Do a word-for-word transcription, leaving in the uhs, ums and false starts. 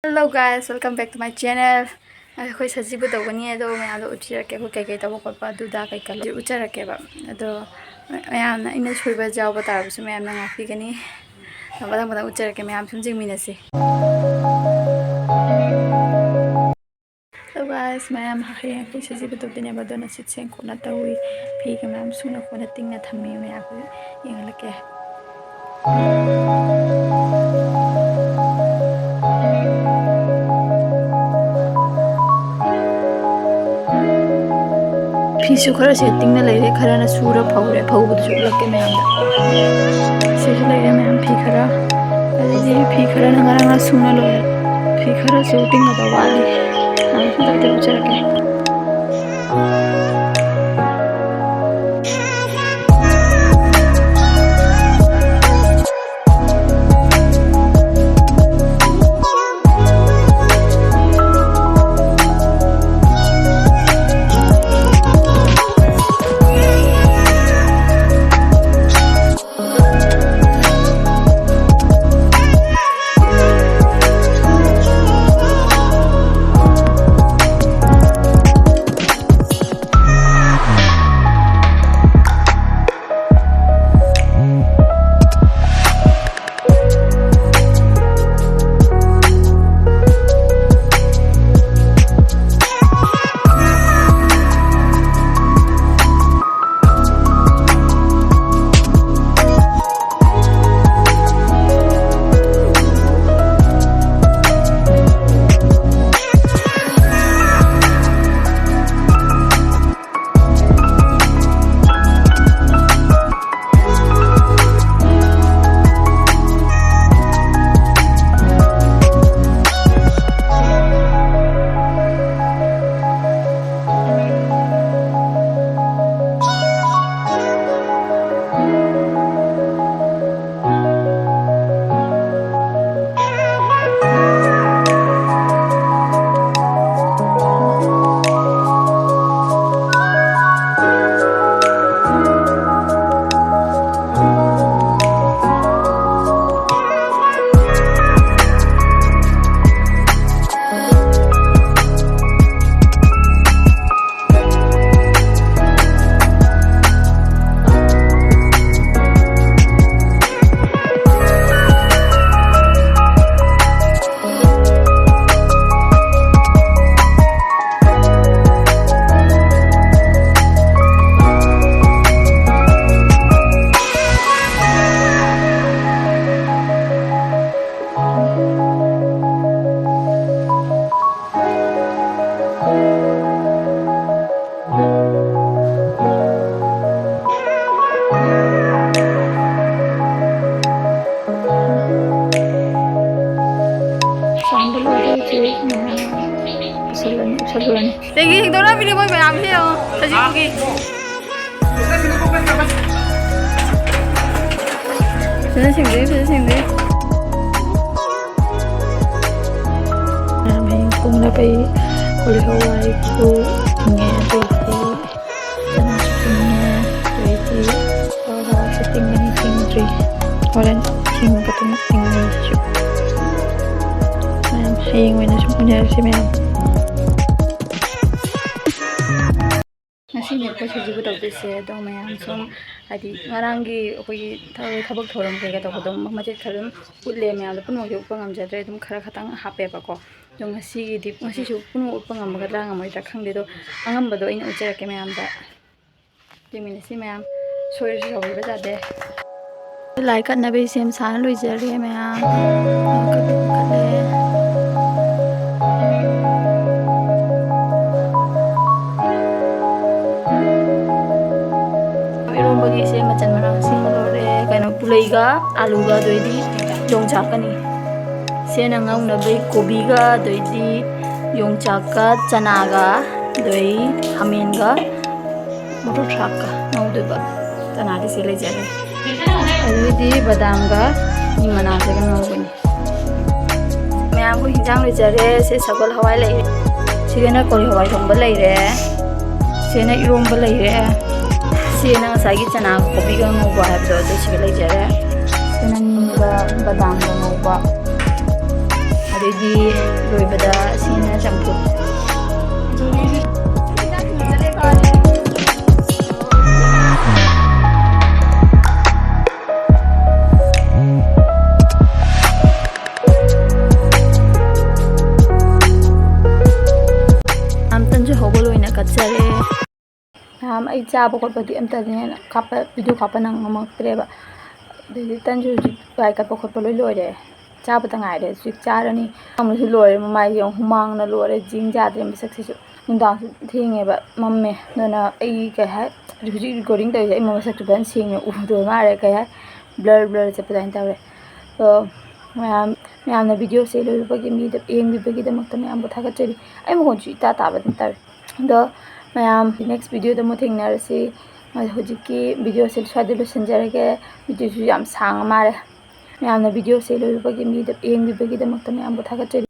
Hello guys, welcome back to my channel. ꯑꯩꯈꯣꯏ ꯁꯖꯤꯕꯨ ꯇꯧꯒꯅꯤ ꯑꯗꯣ ꯃꯌꯥꯝꯗꯣ ꯎꯠꯆꯔꯛꯀꯦ, ꯑꯩꯈꯣꯏ ꯀꯩꯀꯩ ꯇꯧꯕ ꯈꯣꯠꯄ ꯑꯗꯨꯗ ꯀꯩꯀꯥ ꯂꯣꯏ ꯎꯠꯆꯔꯛꯀꯦꯕ꯫ ꯑꯗꯣ ꯃꯌꯥꯝꯅ ꯑꯩꯅ ꯁꯣꯏꯕ ꯌꯥꯎꯕ ꯇꯥꯔꯕꯁꯨ ꯃꯌꯥꯝꯅ ꯉꯥꯛꯄꯤꯒꯅꯤ꯫ ꯃꯊꯪ ꯃꯊꯪ ꯎꯠꯆꯔꯛꯀꯦ, ꯃꯌꯥꯝ ꯁꯨꯝ ꯌꯦꯡꯃꯤꯟꯅꯁꯤ꯫ So guys, ꯃꯌꯥꯝ ꯍꯌꯦꯡ ꯑꯩꯈꯣꯏ ꯁꯖꯤꯕꯨ ꯇꯧꯗꯣꯏꯅꯦꯕ, ꯑꯗꯨꯅ ꯁꯤꯠ ꯁꯦꯡ ꯈꯣꯠꯅ ꯇꯧꯏ, ꯐꯤꯒ ꯃꯌꯥꯝ ꯁꯨꯅ ꯈꯣꯠꯅ ꯇꯤꯡꯅ ꯊꯝꯃꯤ ꯃꯌꯥꯝ ꯌꯦꯡꯍꯜꯂꯛꯀꯦ꯫ ꯐꯤꯁꯨ ꯈꯔ ꯁꯦꯠꯇꯤꯡꯅ ꯂꯩꯔꯦ, ꯈꯔꯅ ꯁꯨꯔ ꯐꯧꯔꯦ, ꯐꯧꯕꯗꯨꯁꯨ ꯎꯠꯂꯛꯀꯦ ꯃꯌꯥꯝꯗ꯫ ꯁꯤꯁꯨ ꯂꯩꯔꯦ ꯃꯌꯥꯝ ꯐꯤ ꯈꯔ, ꯑꯗꯩꯗꯤ ꯐꯤ ꯈꯔꯅ ꯉꯔꯥꯡ ꯉꯔꯥꯡ ꯁꯨꯅ ꯂꯣꯏꯔꯦ, ꯐꯤ ꯈꯔꯁꯨ ꯇꯤꯡꯒꯗꯧ ꯋꯥꯠꯂꯤ꯫ ꯑꯗꯨꯁꯨ ꯇꯞꯇꯤ ꯎꯠꯆꯔꯛꯀꯦ꯫ ꯆꯥꯝꯕ ꯂꯣꯏꯔꯦ ꯍꯧꯖꯤꯛ꯫ ꯃꯌꯥꯝ ꯄꯨꯁꯜꯂꯅꯤ, ꯄꯨꯁꯜꯂꯨꯔꯅꯤ꯫ ꯇꯦꯡꯀꯤ ꯁꯦꯡꯗꯣꯛꯅꯕꯤꯅꯤ ꯃꯣꯏ ꯃꯌꯥꯝꯁꯦ ꯌꯦꯡꯉꯣ, ꯍꯧꯖꯤꯛꯄꯨꯒꯤ꯫ ꯐꯖꯅ ꯁꯦꯡꯗꯣꯛꯏ, ꯐꯖꯅ ꯁꯦꯡꯗꯣꯛꯏ꯫ ꯃꯌꯥꯝ ꯍꯌꯦꯡ ꯊꯣꯡꯅꯕ ꯑꯩ ꯀꯣꯂꯤ ꯍꯋꯥꯏꯗꯨ ꯊꯤꯡꯉꯦ, ꯑꯗꯨꯗꯤ ꯆꯅꯥꯁꯨ ꯇꯤꯡꯉꯦ, ꯑꯗꯩꯗꯤ ꯍꯋꯥꯏ ꯍꯋꯥꯏꯁꯨ ꯇꯤꯡꯒꯅꯤ, ꯇꯤꯡꯗ꯭ꯔꯤ꯫ ꯍꯣꯔꯦꯟ ꯊꯤꯡꯉꯒ ꯑꯗꯨꯝ ꯇꯤꯡꯉꯅꯤ ꯁꯤꯁꯨ꯫ ꯃꯌꯥꯝ ꯍꯌꯦꯡ ꯑꯣꯏꯅ ꯁꯨꯝ ꯎꯅꯔꯁꯤ ꯃꯌꯥꯝ꯫ ꯉꯁꯤꯅꯦ ꯑꯩꯈꯣꯏ ꯁꯤꯡꯖꯨꯕꯨ ꯇꯧꯗꯣꯏꯁꯦ꯫ ꯑꯗꯣ ꯃꯌꯥꯝ ꯁꯨꯝ ꯍꯥꯏꯗꯤ ꯉꯔꯥꯡꯒꯤ ꯑꯩꯈꯣꯏꯒꯤ ꯊꯕꯛ ꯊꯧꯔꯝ ꯀꯩꯀꯥ ꯇꯧꯕꯗꯣ ꯃꯆꯦꯠ ꯈꯔ ꯑꯗꯨꯝ ꯎꯠꯂꯦ ꯃꯌꯥꯝꯗꯣ꯫ ꯄꯨꯝꯅꯃꯛꯇꯤ ꯎꯠꯄ ꯉꯝꯖꯗ꯭ꯔꯦ, ꯑꯗꯨꯝ ꯈꯔ ꯈꯛꯇꯪ ꯍꯥꯞꯄꯦꯕꯀꯣ꯫ ꯑꯗꯣ ꯉꯁꯤꯒꯤꯗꯤ, ꯉꯁꯤꯁꯨ ꯄꯨꯝꯅꯃꯛ ꯎꯠꯄ ꯉꯝꯒꯗ꯭ꯔꯥ ꯉꯝꯃꯣꯏꯗ꯭ꯔꯥ ꯈꯪꯗꯦ꯫ ꯑꯗꯣ ꯑꯉꯝꯕꯗꯣ ꯑꯩꯅ ꯎꯠꯆꯔꯛꯀꯦ ꯃꯌꯥꯝꯗ꯫ ꯌꯦꯡꯃꯤꯟꯅꯁꯤ ꯃꯌꯥꯝ, ꯁꯣꯏꯔꯁꯨ ꯁꯥꯎꯕꯤꯕ ꯌꯥꯗꯦ꯫ ꯂꯥꯏ ꯀꯠꯅꯕꯒꯤ ꯁꯦꯝ ꯁꯥꯅ ꯂꯣꯏꯖꯔꯦ ꯃꯌꯥꯝ꯫ ꯀꯠꯂꯦ, ꯀꯠꯂꯦ꯫ ꯏꯔꯣꯝꯕꯒꯤꯁꯦ ꯃꯆꯜ ꯃꯔꯥꯡ ꯁꯦꯝꯕ ꯂꯣꯏꯔꯦ꯫ ꯀꯩꯅꯣ, ꯄꯨꯂꯩꯒ ꯑꯥꯂꯨꯒ, ꯑꯗꯩꯗꯤ ꯌꯣꯡꯆꯥꯛꯀꯅꯤ꯫ ꯁꯦꯅ ꯉꯧꯅꯕꯩ ꯀꯣꯕꯤꯒ, ꯑꯗꯩꯗꯤ ꯌꯣꯡꯆꯥꯛꯀ, ꯆꯅꯥꯒ, ꯑꯗꯩ ꯈꯥꯃꯦꯟꯒ, ꯃꯣꯇꯣꯔ ꯊ꯭ꯔꯥꯛꯀ ꯉꯧꯗꯣꯏꯕ꯫ ꯆꯅꯥꯗꯤ ꯁꯤ ꯂꯩꯖꯔꯦ꯫ ꯑꯗꯩꯗꯤ ꯕꯗꯥꯝꯒ ꯅꯤꯝ ꯃꯅꯥꯁꯤꯒ ꯉꯧꯒꯅꯤ꯫ ꯃꯌꯥꯝ, ꯑꯩꯈꯣꯏ ꯍꯤꯟꯖꯥꯡ ꯂꯣꯏꯖꯔꯦ꯫ ꯁꯤ ꯁꯒꯣꯜ ꯍꯋꯥꯏ ꯂꯩꯔꯦ, ꯁꯤꯗꯅ ꯀꯣꯂꯤ ꯍꯋꯥꯏ ꯊꯣꯡꯕ ꯂꯩꯔꯦ, ꯁꯤꯗꯅ ꯏꯔꯣꯝꯕ ꯂꯩꯔꯦ, ꯁꯤꯗꯅ ꯉꯁꯥꯏꯒꯤ ꯆꯅꯥꯒ ꯀꯣꯕꯤꯒ ꯉꯧꯕ ꯍꯥꯏꯕꯗꯣ ꯑꯗꯨ ꯁꯤꯒ ꯂꯩꯖꯔꯦ꯫ ꯁꯤꯗꯅ ꯅꯤꯝꯒ ꯕꯗꯥꯝꯒ ꯉꯧꯕ, ꯑꯗꯩꯗꯤ ꯂꯣꯏꯕꯗ ꯁꯤꯅ ꯆꯝꯐꯨꯠ꯫ ꯌꯥꯝ ꯇꯟꯁꯨ ꯍꯧꯕ ꯂꯣꯏꯅ ꯀꯠꯆꯔꯦ꯫ ꯃꯌꯥꯝ, ꯑꯩ ꯆꯥꯕ ꯈꯣꯠꯄꯗꯤ ꯑꯝꯇꯅꯦ ꯀꯥꯞꯄ, ꯚꯤꯗꯤꯑꯣ ꯀꯥꯞꯄ ꯅꯪꯉꯝꯃꯛꯇ꯭ꯔꯦꯕ꯫ ꯑꯗꯩꯗꯤ ꯇꯟꯁꯨ ꯍꯧꯖꯤꯛ ꯋꯥꯏ ꯀꯠꯄ ꯈꯣꯠꯄ ꯂꯣꯏ ꯂꯣꯏꯔꯦ꯫ ꯆꯥꯕꯇ ꯉꯥꯏꯔꯦ꯫ ꯍꯧꯖꯤꯛ ꯆꯥꯔꯅꯤ꯫ ꯑꯃꯁꯨ ꯂꯣꯏꯔꯦ꯫ ꯃꯃꯥꯏꯁꯦ ꯌꯦꯡꯉꯨ, ꯍꯨꯃꯥꯡꯅ ꯂꯣꯏꯔꯦ꯫ ꯖꯤꯡ ꯌꯥꯗ꯭ꯔꯦ ꯃꯁꯛꯁꯤꯁꯨ꯫ ꯅꯨꯡꯗꯥꯡꯁꯨ ꯊꯦꯡꯉꯦꯕ, ꯃꯝꯃꯦ꯫ ꯑꯗꯨꯅ ꯑꯩ ꯀꯩ ꯍꯥꯏ, ꯍꯧꯖꯤꯛ ꯔꯦꯀꯣꯔꯗꯤꯡ ꯇꯧꯔꯤꯁꯦ ꯑꯩ ꯃꯁꯛꯁꯨ ꯐꯖꯅ ꯁꯦꯡꯅ ꯎꯗꯕ ꯃꯥꯜꯂꯦ꯫ ꯀꯩ ꯍꯥꯏ, ꯕ꯭ꯂꯔ ꯕ꯭ꯂꯔ ꯆꯠꯄ ꯑꯗꯨꯃꯥꯏꯅ ꯇꯧꯔꯦ꯫ ꯑꯗꯣ ꯃꯌꯥꯝ ꯃꯌꯥꯝꯅ videoꯁꯦ ꯂꯣꯏꯕꯒꯤ ꯃꯤꯗ ꯌꯦꯡꯕꯤꯕꯒꯤꯗꯃꯛꯇ ꯃꯌꯥꯝꯕꯨ ꯊꯥꯒꯠꯆꯔꯤ꯫ ꯑꯩ ꯃꯈꯣꯟꯁꯨ ꯏꯇꯥ ꯇꯥꯕ ꯑꯗꯨꯝ ꯇꯧꯋꯤ꯫ ꯑꯗꯣ ꯃꯌꯥꯝ next videoꯗ ꯑꯃꯨꯛ ꯊꯦꯡꯅꯔꯁꯤ꯫ ꯍꯧꯖꯤꯛꯀꯤ videoꯁꯦ ꯁ꯭ꯋꯥꯏꯗ ꯂꯣꯏꯁꯤꯟꯖꯔꯒꯦ꯫ Videoꯁꯨ ꯌꯥꯝ ꯁꯥꯡꯉ ꯃꯥꯜꯂꯦ꯫ ꯃꯌꯥꯝꯅ videoꯁꯦ ꯂꯣꯏꯕꯒꯤ ꯃꯤꯗ ꯌꯦꯡꯕꯤꯕꯒꯤꯗꯃꯛꯇ ꯃꯌꯥꯝꯕꯨ ꯊꯥꯒꯠꯆꯔꯤ꯫